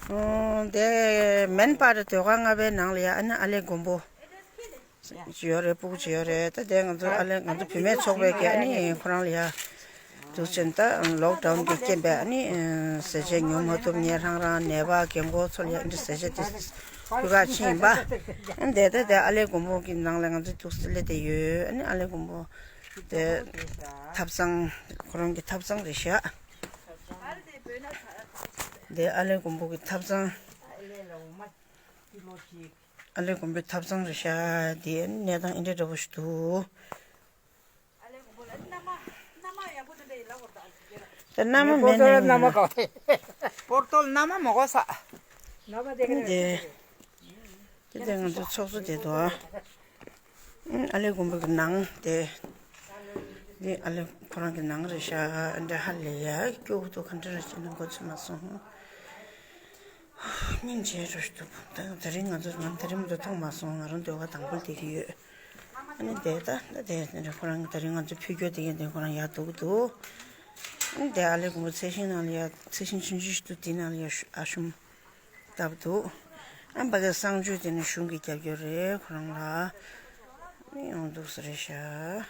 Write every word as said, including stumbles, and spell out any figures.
ཨོ་དེ་མེན་པར་ཟློས་གར་ལྔ་པའི་ནང་ལ་ཡ་ཨ་ནི་ཨ་ལེ་མགོན་པོ་ཅིག་ཡོད་རེད། སྤུ་གུ་ཅིག་ཡོད་རེད། ད་དེ་ང་ཚོ་ཨ་ལེ་ང་ཚོ་བུད་མེད་ཚོགས་པའི་གི་ཨ་ནི་ཁོ་རང་ལ་ཡ་འདུག་ཅན་ད་ལོག་ཌའུན་གི་རྐྱེན་པས་ཨ་ནི་ཟས་བཅད་ཉོ་མ་ཐུབ། ངས་རང་རང་ནད་པ་རྒན་འཁོགས་ཚོ་ལ་ཡ་ཨ་ནི་ཟས་བཅད་དེ་ཕུལ་ག་ཕྱིན་ཡིན་པ། ཨ་ནི་དེ་ད་དེ་ཨ་ལེ་མགོན་པོ་གི་ནང་ལ་ང་ཚོ་འདུག་སེ་སླེབས་བསྡད་ཡོད། ཨ་ནི་ཨ་ལེ་མགོན་པོ་དེ་ཐབ་ཚང་ཁོ་རང་གི་ཐབ་ཚང་རེད་ཤག་དེ་ཨ་ལེ་མགོན་པོ་གི་ཐབ་ཚང་། ཨ་ལེ་མགོན་པོའི་ཐབ་ཚང་རེད་ཤག་དེ་གནས་སྟངས་ཨེ་འདྲ་འདྲ་པོ་ཞིག་འདུག་དེ་མནའ་མ་མེད་ནས་མནའ་མ་གོ། པོར་ཏོལ་མནའ་མ་མ་གོ་ས། དེ་དེ་ང་ཚོ་ཚོགས་གཙོ་དེ་དོ། ཨ་ལེ་མགོན་པོ་གི་ནང་དེ། འདི་ཨ་ལེ་ཁོ་རང་གི་ནང་རེད་ཤག་འདྲ་ཧ་ལས་ཡ་སྐྱོ་བོ་འདུག་ག་འདྲ་རེད་ཅེ་ན་མགོ་ཚོས་མ་སོང་། སྙིང་རྗེ་རུ་འདུག་ད་དེ་རིང་ང་ཚོ་ང་དེ་རིང་མ་གཏོགས་མཐོང་མ་སོང་། ང་རང་ཟློས་གར་དང་པོ་བསྡད་ཀྱི་ཡོད། ཨ་ནི་དེ་ད་ད་དེ་ཁོ་རང་དེ་རིང་ང་ཚོ་ཕུལ་རྒྱུ་དེ་ཡིན་དེ་ཁོ་རང་ཡག་འདུག་འདུག་ཨ་ནི་དེ་ཨ་ལེ་མགོན་པོ་ཚལ་ཤིང་ནང་ལ་ཡ་ཚལ་ཤིང་ཆུང་ཆུང་ཞིག་འདུག་དེ་ནང་ལ་ཡ་ཤུ་ཨ་ཤུམ་བཏབ་འདུག་ཨ་ཕ་གི་གསང་སྤྱོད་དེ་ནི་གཞུང་གི་རྒྱབ་སྐྱོར་རེད། ཁོ་རང་ལ་ནི་ཡོང་འདུག་ས་རེད་ཤག